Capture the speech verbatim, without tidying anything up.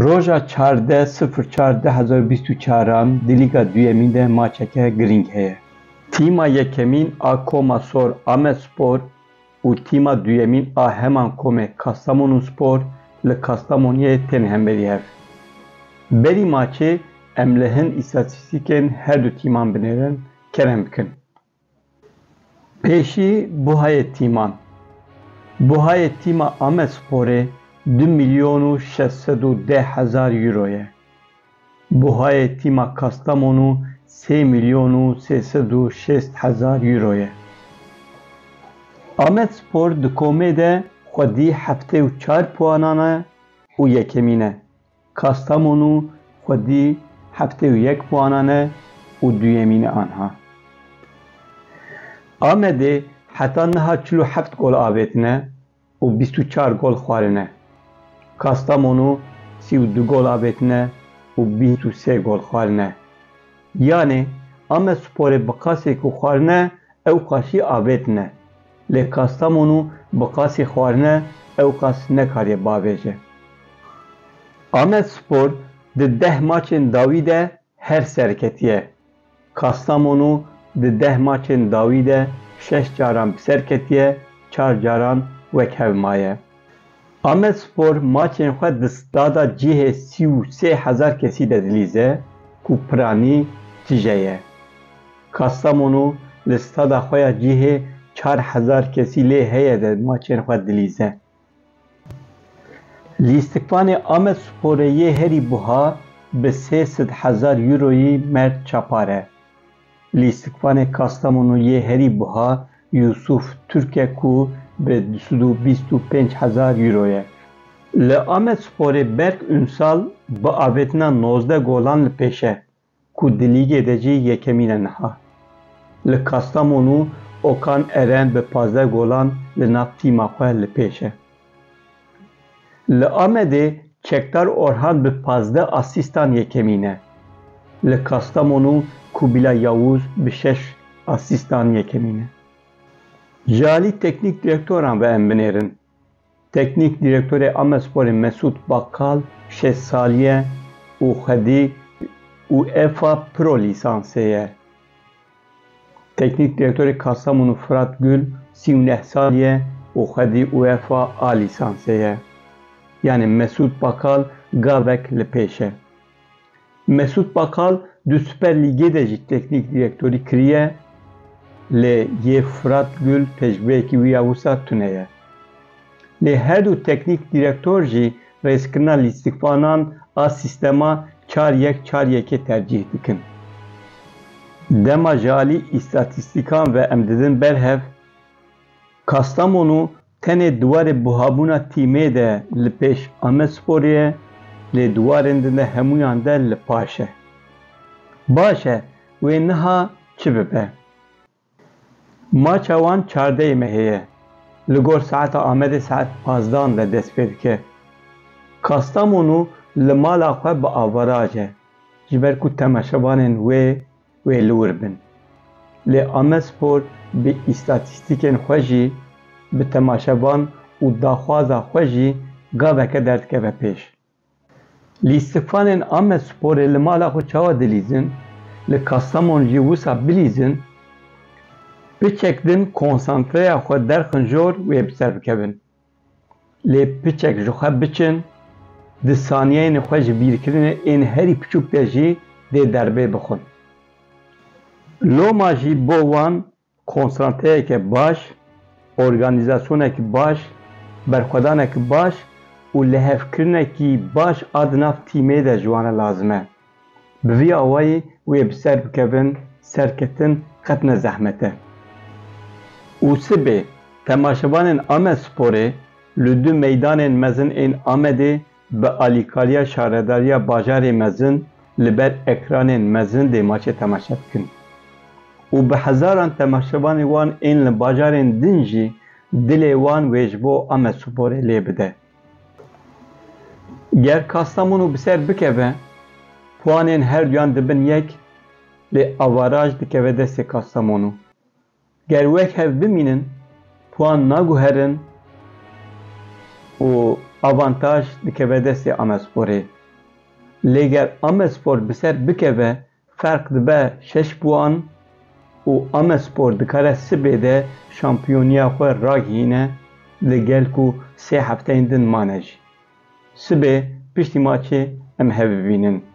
Roja çardeh sifir çar du hezar û bîst û çaran di Lîga Duyemîn de maçeke girîng heye. Tîma yekemîn a Koma Sor Amedspor û tîma duyemîn a heman komê Kastamonuspor li Kastamoniyê tên hemberî hev. Berî maçê em li hin îstatîstîkên her du tîman binêrin, kerem bikin. Pêşî buhayê tîman. Buhayê tîma Amedsporê du milyon û şeş sed û deh hezar euro ye. Buhayê tîma Kastamonu sê milyon û sê sed û şêst hezar euro ye. Amedspor di komê de xwedî heftê û çar puanan e û yekemîn e. Kastamonu xwedî heftê û yek puanan e û duyemîn e anha. Amedê heta niha çil û heft gol avêtine û bîst û çar gol xwarine. Kastamonu sî û du gol avêtine û bîst û sê gol xwarine. Yanê Amedsporê bi qasê ku xwarine, ew qas jî avêtine. Lê Kastamonu bi qasî xwarine, ew qas nekariye bavêje. Amedspor di deh maçên dawî de her serketiye. Kastamonu di deh maçên dawî de şeş caran bi ser ketiye, çar caran wek hev maye. Amedspor maçên xwe di stada cihê sî û sê hezar kesî de dilîze ku piranî tije ye. Kastamonu li stada xwe ya cihê çar hezar kesî lê heye de maçên xwe dilîze. Lîstikvanê Amedsporê yê herî buha bi sê sed hezar euroyî Mert Çapar e. Lîstikvanê Kastamonu yê herî buha Yusuf Türk e ku bi du sed û bîst û pênc hezar euro ye. Li Amedsporê Berk Ünsal bi avêtina nozdeh golan li pêş e, ku di lîgê de jî yekemîn e niha. Li Kastamonu Okan Eren bi pazdeh golan li nav tîma xwe li pêş e. Li Amedê Çekdar Orhan bi pazdeh asîstan yekemîn e. Li Kastamonu Kubîlay Yavuz bi şeş asîstan yekemîn e. Ji alî teknîk direktoran ve em binêrin. Teknîk direktorê Amedsporê Mesûd Bakkal şêst salî ye û xwedî UEFA Pro lîsansê ye. Teknîk direktorê Kastamonu Fırat Gül sî û neh salî ye û xwedî UEFA A lîsansê ye. Yanî Mesûd Bakkal gavek li pêş e. Mesûd Bakkal di Süper Lîgê de jî teknîk direktorî kiriye, lê yê Fırat Gül tecrubeyekî wî ya wisa tune ye. Lê her du teknîk direktor jî rêzkirina lîstikvanan a sîstema çar yek çar yekê tercîh dikin. Dema ji alî îstatîstîkan ve em didin ber hev, Kastamonu tenê di warê buhabûna tîmê de li pêş Amedsporê ye, lê di warên din de hemûyan de li paş e. Baş e, wê niha çi bibe? Maça wan çardehê mehê ye. Li gor saeta Amedê saet pazdan de dest pê dike. Kastamonu li mala xwe bi avaraj e, ji ber ku temaşevanên wê wê li wir bin. Lê Amedspor bi îstatîstîkên xwe jî, bi temaşevan û daxwaza xwe jî gaveke derdikeve pêş. Lîstikvanên Amedsporê li mala xwe çawa dilîzin, li Kastamon jî wisa bilîzin, piçek din konsantreya xwe derxin jor wê bi ser bikevin. Lê piçek ji xwe biçin, di saniyeyên xwe ji bîrkirinê ên herî piçûk de jî dê derbê bixwin. Loma jî bo wan konsantreyeke baş, organîzasyonekî baş, berxwedanekî baş û lihevkirinekî baş a di nav tîmê de ji wan re lazim e. Bi vî awayî wê bi ser bikevin, serketin qet ne zehmet e. Û sibê temaşevanên Amedsporê li du meydanên mezin ên Amedê bi alîkariya Şaredariya Bajarê Mezin li ber ekranên mezin dê maçê temaşe bikin. Û bi hezaran temaşevanê wan ên li bajarên din jî dilê wan wê ji bo Amedsporê lê bide. Ger Kastamonu bi ser bikeve, puanên her duyan dibin yek, lê avaraj dikeve destê Kastamonu. Ger wek hev bimînin, puan naguherin û avantaj dikeve destê Amedsporê. Lê ger Amedspor bi ser bikeve, ferq dibe şeş puan û Amedspor dikare sibê de şampiyoniya xwe ragihîne, li gel ku sê hefteyên din mane jî. Sibê piştî maçê em hev bibînin.